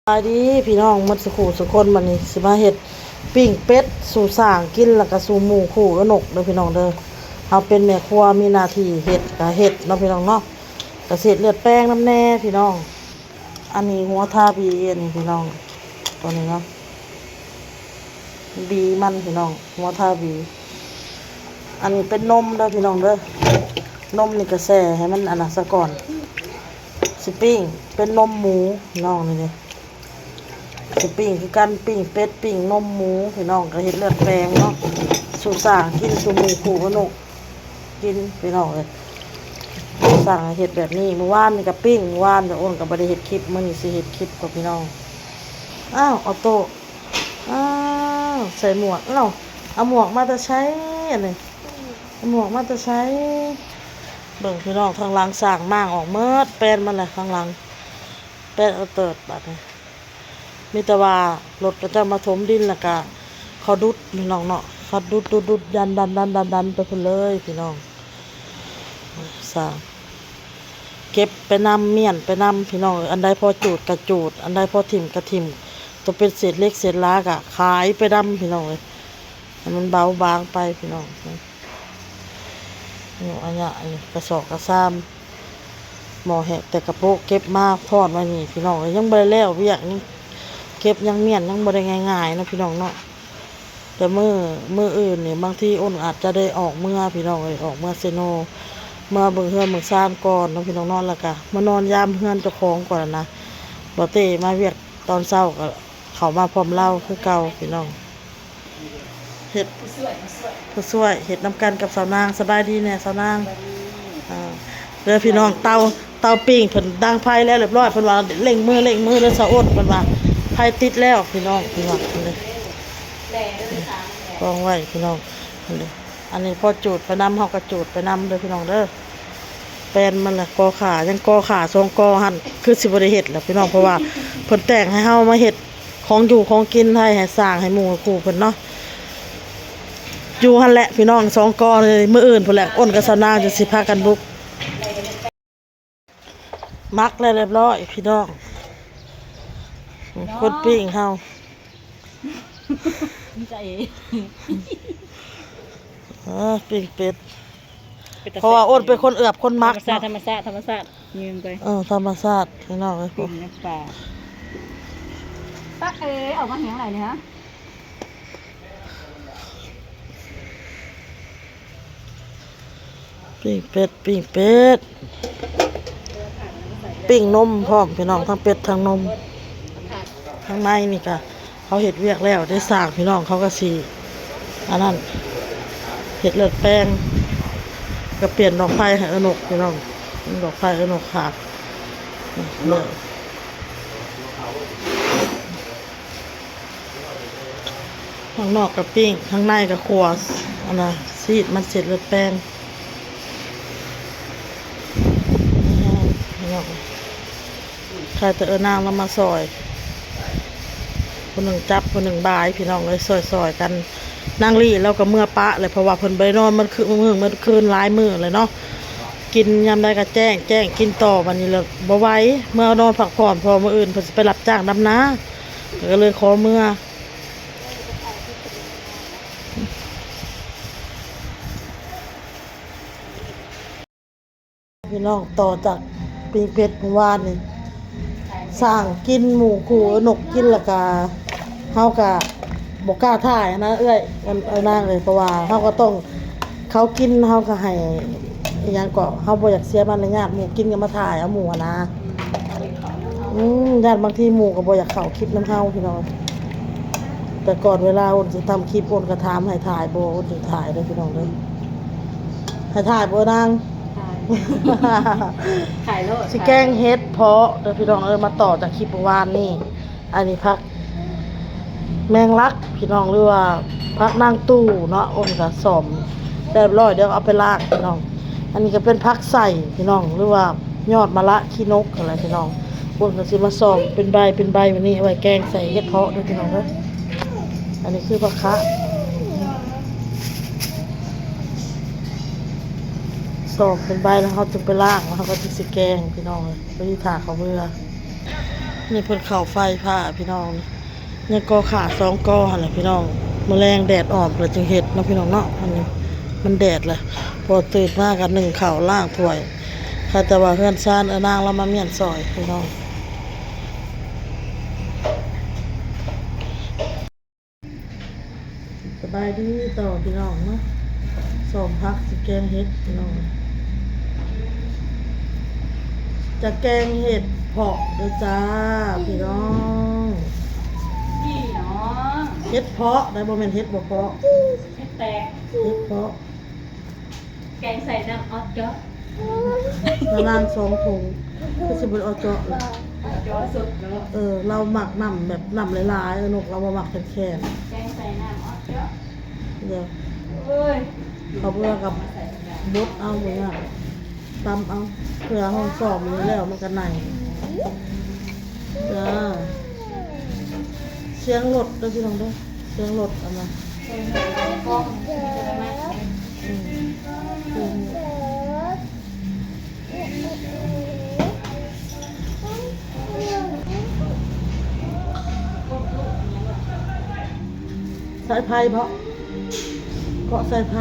ສະບາຍດີພີ່ນ້ອງໝົດສູ່ຄູ່ສູ່ຄົນ, ບັດນີ້ຊິມາເຮັດປີ້ງເປັດສູ່ຊ້າງກິນ ແລ້ວກະສູ່ໝູ່ຄູ່ເອື້ອນົກເດີພີ່ນ້ອງເດີ. ເຮົາເປັນແມ່ຄົວມີໜ້າທີ່ເຮັດກະເຮັດເນາະພີ່ນ້ອງເນາະ, ກະຊິເຮັດເລືອດແປງນຳແດ່ພີ່ນ້ອງ. ອັນນີ້ຫົວທາບີ ອັນນີ້ພີ່ນ້ອງ ໂຕນີ້ເນາະ ບີມັນພີ່ນ້ອງ ຫົວທາບີ. ອັນນີ້ເປັນນົມເດີພີ່ນ້ອງເດີ, ນົມນີ້ກະແຊ່ໃຫ້ມັນອັນນັ້ນສາກ່ອນ. ຊິປີ້ງເປັນນົມໝູພີ່ນ້ອງ ນີ້ເດ້ ຊິປີ້ງຄືກັນ ປີ້ງເປັດ ປີ້ງນົມໝູພີ່ນ້ອງ. ກະເຮັດເລືອດແປງເນາະ ສູ່ຊ້າງກິນ ສູ່ໝູ່ຄູ່ເອື້ອນົກ ກິນພີ່ນ້ອງເອີຍ. ສັ່ງໃຫ້ເຮັດແບບນີ້. ມື້ວານນີ້ກະປີ້ງ ມື້ວານກະໂອນກະບໍ່ໄດ້ເຮັດຄລິບ, ມື້ນີ້ຊິເຮັດຄລິບກັບພີ່ນ້ອງ. ອ້າວ ອອໂຕ້ ອ້າວ ໃສ່ໝວກ. ເອົ້າ ເອົາໝວກມາແຕ່ໃສ? ອັນນີ້ ເອົາໝວກມາແຕ່ໃສ? ເບິ່ງພີ່ນ້ອງ ທາງຫຼັງຊ້າງມ້າງອອກໝົດ, ແປນມັນແຫຼະທາງຫຼັງ ແປນເອົາເຕີດບາດນີ້. ມີແຕ່ວ່າລົດເຂົາເຈົ້າມາຖົມດິນ ແລ້ວກະເຂົາດຸດພີ່ນ້ອງເນາະ, ເຂົາດຸດ ດຸດ ດຸດ ດັນ ດັນ ດັນ ດັນ ດັນໄປພຸ້ນເລີຍພີ່ນ້ອງ. ສາ ເກັບໄປນຳ ມ້ຽນໄປນຳພີ່ນ້ອງເອີຍ. ອັນໃດພໍຈູດກະຈູດ ອັນໃດພໍຖິ້ມກະຖິ້ມ, ໂຕເປັນເສດເຫຼັກເສດລາກະຂາຍໄປນຳພີ່ນ້ອງເອີຍ, ໃຫ້ມັນເບົາບາງໄປພີ່ນ້ອງ. ນີ້ ອັນນີ້ກະສອບກະຊາມ ໝໍ້ແຮກແຕ່ກະໂປະ ເກັບມາທອດໄວ້ນີ້ພີ່ນ້ອງເອີຍ. ຍັງບໍ່ໄດ້ແລ້ວວຽກ ຍັງເກັບຍັງມ້ຽນ ຍັງບໍ່ໄດ້ງ່າຍໆເນາະພີ່ນ້ອງເນາະ. ແຕ່ມື້ ມື້ອື່ນນີ້ ບາງທີໂອນອາດຈະໄດ້ອອກເມືອພີ່ນ້ອງເອີຍ, ອອກເມືອເຊໂນ ເມືອເບິ່ງເຮືອນເບິ່ງຊານກ່ອນເນາະພີ່ນ້ອງເນາະ, ແລ້ວກະມານອນຢາມເຮືອນເຈົ້າຂອງກ່ອນນະ. ບໍ່ເຕ້ມາວຽກຕອນເຊົ້າກະເຂົ້າມາພ້ອມລາວຄືເກົ່າພີ່ນ້ອງ. ເຮັດ ຜູ້ຊ່ວຍ ເຮັດນຳກັນກັບສາວນາງ. ສະບາຍດີແດ່ສາວນາງ. ອ່າ ເດີພີ່ນ້ອງ ເຕົາ ເຕົາປີ້ງເພິ່ນດັງໄຟແລ້ວຮຽບຮ້ອຍ, ເພິ່ນວ່າເລັ່ງມື ເລັ່ງມືເດີສາວໂອນ ເພິ່ນວ່າໄຟຕິດແລ້ວພີ່ນ້ອງ ເພິ່ນວ່າ. ນີ້ ກອງໄວ້ພີ່ນ້ອງ. ອັນນີ້ພໍຈູດໄປນຳ ເຮົາກະຈູດໄປນຳເດີພີ່ນ້ອງເດີ. ແປນມັນລະ ກໍຂາ ຍັງກໍຂາສອງກໍຫັ້ນ ຄືຊິບໍ່ໄດ້ເຮັດລະພີ່ນ້ອງ, ເພາະວ່າເພິ່ນແຕ່ງໃຫ້ເຮົາມາເຮັດ ຂອງຢູ່ຂອງກິນໃຫ້ ໃຫ້ຊ້າງໃຫ້ໝູ່ໃຫ້ຄູ່ເພິ່ນເນາະ. ຢູ່ຫັ້ນແຫຼະພີ່ນ້ອງ ສອງກໍນີ້ ມື້ອື່ນພຸ້ນແຫຼະ ໂອນກັບສາວນາງຈັ່ງຊິພາກັນບຸກ. ໝັກແລ້ວຮຽບຮ້ອຍພີ່ນ້ອງ, ຄົນປີ້ງເຮົາ ເອີ ປີ້ງເປັດ. ເພາະວ່າໂອນເປັນຄົນເອືອບຄົນໝັກເນາະ. ທຳມະຊາດ ທຳມະຊາດ ຢືມໄປ ເອີ ທຳມະຊາດພີ່ນ້ອງເອີຍ. ປີ້ງໃນປ່າ ປະເອີຍ ອອກມາຫຍັງຫຼາຍນີ້ຮະ? ປີ້ງເປັດ ປີ້ງເປັດ ປີ້ງນົມພ້ອມພີ່ນ້ອງ ທັງເປັດທັງນົມ. ທາງໃນນີ້ກະ ເຮົາເຮັດວຽກແລ້ວໄດ້ສ້າງພີ່ນ້ອງ ເຂົາກະຊິອັນນັ້ນ ເຮັດເລືອດແປງ ກະປ່ຽນດອກໄຟໃຫ້ເອື້ອນົກພີ່ນ້ອງ. ດອກໄຟເອື້ອນົກຂາດ ເລີຍ ຂ້າງນອກກະປີ້ງ ຂ້າງໃນກະຂົ້ວ ອັນນ່າ ຊີດມັນເສັດເລືອດແປງ. ຂາຍແຕ່ເອື້ອນາງລາວມາຊ່ອຍ ຜູ້ໜຶ່ງຈັບຜູ້ໜຶ່ງບາຍ ພີ່ນ້ອງເອີຍ ຊ່ອຍໆກັນ. ນາງລີລາວກະເມືອປະແຫຼະ ເພາະວ່າເພິ່ນບໍ່ໄດ້ນອນມື້ຄືນ ມື້ຄືນຫຼາຍມື້ແລ້ວເນາະ. ກິນຍາມໃດກະແຈ້ງ ແຈ້ງກິນຕໍ່ ບາດນີ້ລະບໍ່ໄຫວ ເມືອນອນພັກຜ່ອນ ເພາະມື້ອື່ນເພິ່ນຊິໄປຮັບຈ້າງດຳນາ ກະເລີຍຂໍເມືອ. ພີ່ນ້ອງ ຕໍ່ຈາກປີ້ງເປັດມື້ວານນີ້ ສ້າງກິນໝູ່ຄູ່ເອື້ອນົກກິນ ແລ້ວກະເຮົາກະບໍ່ກ້າຖ່າຍຫັ້ນນະເອື້ອຍ ເອີ ນາງເອີຍ ເພາະວ່າເຮົາກະຕ້ອງ ເຂົາກິນເຮົາກະໃຫ້ ອີ່ຫຍັງເກາະ ເຮົາບໍ່ຢາກເສຍມາລະຍາດໝູ່ກິນ ກະມາຖ່າຍເອົາໝູ່ຫັ້ນນະ. ອືມ ຢ້ານບາງທີໝູ່ກະບໍ່ຢາກເຂົ້າຄລິບນຳເຮົາພີ່ນ້ອງ. ແຕ່ກ່ອນເວລາໂອນຊິທຳຄລິບ ໂອນກະຖາມໃຫ້ຖ່າຍບໍ່ ໂອນຈຶ່ງຖ່າຍເດີພີ່ນ້ອງເດີ. ໃຫ້ຖ່າຍບໍ່ນາງ? ຖ່າຍ ຖ່າຍໂລດ ຊິແກງເຫັດເຜາະເດີພີ່ນ້ອງເອີຍ. ມາຕໍ່ຈາກຄລິບມື້ວານນີ້ ອັນນີ້ຜັກແມງລັກພີ່ນ້ອງ ຫຼືວ່າຜັກນາງຕູ້ເນາະ. ໂອນກະສ້ອມແບບລອຍ ດຽວເອົາໄປລ້າງພີ່ນ້ອງ. ອັນນີ້ກະເປັນຜັກໄສ້ພີ່ນ້ອງ ຫຼືວ່າຍອດມະລະຂີ້ນົກຫັ້ນແຫຼະພີ່ນ້ອງ. ໂອນກະຊິມາສ້ອມເປັນໃບເປັນໃບແບບນີ້ ເອົາໄວ້ແກງໃສ່ເຫັດເຜາະເດີພີ່ນ້ອງເດີ. ອັນນີ້ຄືຜັກຄະ ສ້ອມເປັນໃບແລ້ວເຮົາຈຶ່ງໄປລ້າງ ແລ້ວເຮົາກະຈຶ່ງຊິແກງພີ່ນ້ອງເອີຍ. ໄປຖ້າເຂົາເມືອ ນີ້ເພິ່ນເຂົ້າໄຟຟ້າພີ່ນ້ອງ ຍັງກໍ່ຂາສອງກໍຫັ້ນແຫຼະພີ່ນ້ອງ. ມື້ແລງແດດອອກແລ້ວຈຶ່ງເຮັດເນາະພີ່ນ້ອງເນາະ. ອັນນີ້ມັນແດດແຫຼະ ພໍຕື່ນມາກໍໜຶ້ງເຂົ້າລ້າງຖ້ວຍ. ໃຜແຕ່ວ່າເຮືອນຊານເອື້ອຍນາງລາວມາມ້ຽນຊ່ອຍພີ່ນ້ອງ. ສະບາຍດີຕໍ່ພີ່ນ້ອງເນາະ. ສອມຜັກຊິແກງເຫັດພີ່ນ້ອງ ຈະແກງເຫັດເຜາະເດີ້ຈ້າພີ່ນ້ອງ. ພີ່ນ້ອງ ເຫັດເຜາະໄດ໋ ບໍ່ແມ່ນເຫັດບໍ່ເພາະ ເຫັດແຕກ ເຫັດເຜາະ. ແກງໃສ່ນ້ຳອອດເຈາະ ປະມານສອງຖົງ ຄືຊິບໍ່ໄດ້ອອດເຈາະລະ ເຈາະສົດເນາະ. ເອີ ລາວມັກນ້ຳແບບນ້ຳຫຼາຍໆ ເອີ ນົກລາວບໍ່ມັກແຂງໆ. ແກງໃສ່ນ້ຳອອດເຈາະ ດຽວ ໂອ້ຍ ເຂົ້າເບືອກັບບົດເອົາ ບໍ່ຍາກ ຕຳເອົາ ເພື່ອເຮົາຊ້ອມນີ້ແລ້ວມັນກໍໄໜ. ຈ້າ ສຽງລົດເດີ້ພີ່ນ້ອງເດີ້ ສຽງລົດອັນນັ້ນ ອືມ ສາຍໄຟເບາະ ເກາະສາຍໄຟ.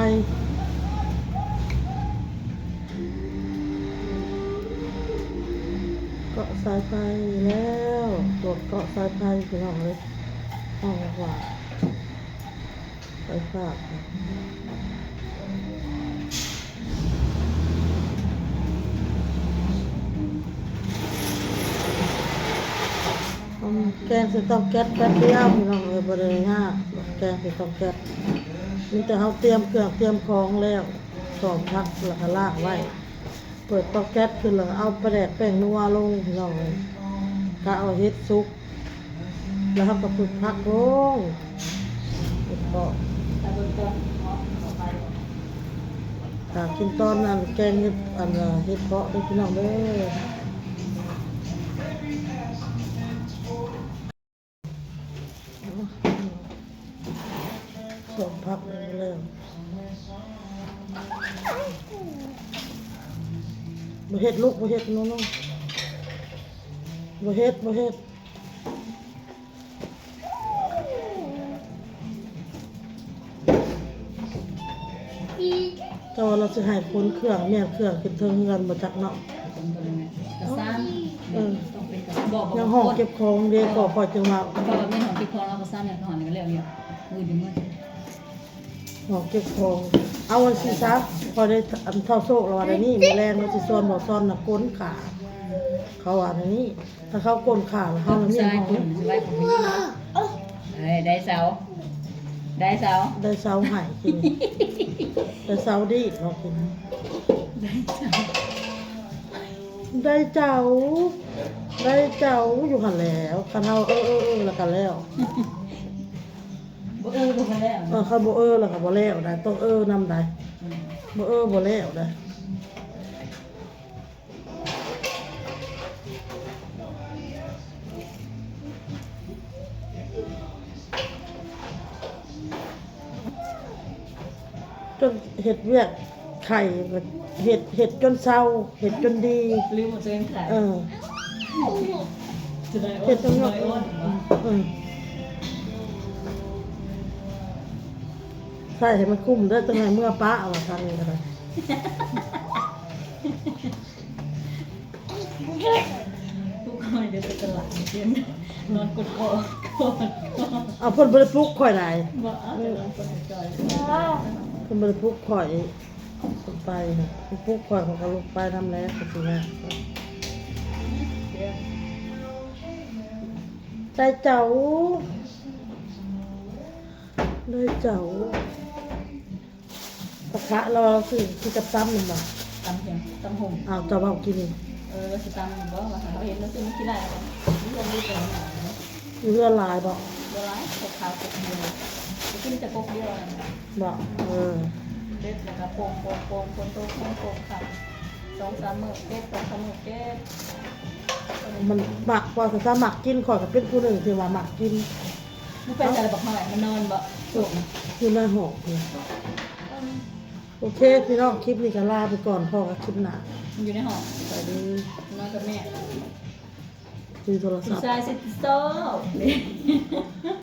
ເກາະສາຍໄຟແລ້ວ ລົດເກາະສາຍໄຟພີ່ນ້ອງເອີຍ. ເອົາວ່າໄຟຟ້າ ອືມ ແກງໃສ່ເຕົາແກັສແປັບດຽວພີ່ນ້ອງເອີຍ ບໍ່ໄດ້ຍາກ ແກງໃສ່ເຕົາແກັສ ມີແຕ່ເຮົາຕຽມເຄື່ອງຕຽມຂອງແລ້ວ ສອມຜັກແລ້ວກໍລ້າງໄວ້. ເປີດເຕົາແກັສຂຶ້ນແລ້ວເອົາປາແດກແປ້ງນົວລົງພີ່ນ້ອງເອີຍ ກະເອົາເຫັດສຸກ ແລ້ວເຮົາກໍຝຶກຜັກລົງ ເຫັດເຜາະ ຖ້າກິນຕອນນັ້ນແກງເຫັດ ອັນ ເຫັດເຜາະເດີ້ພີ່ນ້ອງເດີ້. ສອມຜັກນີ້ແລ້ວ ບໍ່ເຮັດລູກ ບໍ່ເຮັດ ໂນ ໂນ ບໍ່ເຮັດ ບໍ່ເຮັດ. ແຕ່ວ່າລາວຊິໃຫ້ຂົນເຄື່ອງ ມ້ຽນເຄື່ອງຂຶ້ນເທິງເຮືອນບໍ່ຈັກເນາະ. ກະສ້າງ ເອີ ຕ້ອງເປັນກະ ບໍ່ ບໍ່ ຍັງຫ້ອງເກັບຂອງເດ້ ກໍຂ້ອຍຈຶ່ງວ່າ ເພາະວ່າແມ່ນຫ້ອງເກັບຂອງລາວກະສ້າງ ຍັງຫອນກະແລ້ວຢູ່ ມື້ດຽວມື້ ຫ້ອງເກັບຂອງ. ເອົາ ອັນຊີ້ຊະ ຂ້ອຍໄດ້ ອັນ ທ້າວໂຊກລາວວ່າແນວນີ້ ມື້ແລງລາວຊິຊວນບ່າວຊອນນະ ກົນຂາ ເຂົາວ່າແນວນີ້. ຖ້າເຂົາກົ້ນຂາແລ້ວເຮົາລະມີຫ້ອງ ເອີຍ ໄດ້ເຊົາ ໄດ້ເຊົາ ໄດ້ເຊົາໃຫ້ກິນ ໄດ້ເຊົາດີເນາະກິນ ໄດ້ເຊົາ ໄດ້ເຊົາ ໄດ້ເຊົາຢູ່ຫັ້ນແຫຼ້ວ. ຄັນເຮົາເອີ ເອີ ເອີ ແລ້ວກໍແລ້ວ ບໍ່ເອີກໍບໍ່ແລ້ວ ເອີ ຄັນບໍ່ເອີແລ້ວກໍບໍ່ແລ້ວໄດ໋ ຕ້ອງເອີນຳໄດ໋ ອືມ ບໍ່ເອີບໍ່ແລ້ວໄດ໋. ຈົນເຮັດວຽກໄຂ້ ເຮັດ ເຮັດຈົນເຊົາ ເຮັດຈົນດີ ລືມວ່າຕົວເອງໄຂ້ ເອີ ຈະໄດ້ ເຮັດຈົນ ເອີ ໃຊ້ໃຫ້ມັນຄຸ້ມເດີ້ ຈັ່ງໃດເມືອປະວ່າຊັ້ນນີ້ກໍໄດ້. ທຸກຄົນເດີໄປຕະຫຼາດ ນອນກົດຄອ ເອົາ ເພິ່ນບໍ່ໄດ້ປຸກຂ້ອຍໃດ໋ ບໍ່ ເອົາແຕ່ນອນກົດຈອຍ ເພິ່ນບໍ່ໄດ້ປຸກຂ້ອຍ ໄປຫັ້ນ ເພິ່ນປຸກຂ້ອຍ ຂ້ອຍກໍລຸກໄປນຳແຫຼະ ກໍຊິຍາກ ໄດ້ເຈົ້າ ໄດ້ເຈົ້າ. ປາຄະລາວຊື້ກິນກັບຕຳແມ່ນບໍ່? ຕຳຫຍັງ? ຕຳຫຸ່ງ. ອ້າວ ເຈົ້າເວົ້າກິນນີ້. ເອີ ວ່າຊິຕຳແມ່ນບໍ່? ວ່າເຮົາເຫັນລາວຊື້ມາກິນຫຼາຍແລ້ວ ຢູ່ເຮືອນມີແຕ່ ຢູ່ເຮືອນຫຼາຍບໍ່? ບໍ່ຫຼາຍ ກົກຂາວກົກດຽວ ໄດ້ກິນແຕ່ກົກດຽວນັ້ນ. ບໍ່? ເອີ ເດັດແລ້ວກໍໂປ່ງໆ ຝົນຕົກແຮງໂປ່ງຄັກ ສອງສາມມື້ເກັບ ສອງສາມມື້ເກັບ. ມັນມັກ ເວົ້າຊະ ມັກກິນ ຂ້ອຍກໍເປັນຜູ້ໜຶ່ງທີ່ວ່າມັກກິນ. ມັນໄປໃສລະບັກນ້ອຍ ມັນນອນບໍ່? ໂຊກນະ ຢູ່ໃນຫ້ອງພຸ້ນ. ໂອເຄພີ່ນ້ອງ ຄລິບນີ້ກໍລາໄປກ່ອນ ພໍ້ກັນຄລິບໜ້າ ມັນຢູ່ໃນຫ້ອງ ສະບາຍດີ ນອນກັບແມ່. ຖືໂທລະສັບ ຜູ້ຊາຍຊິຕິດຊອກ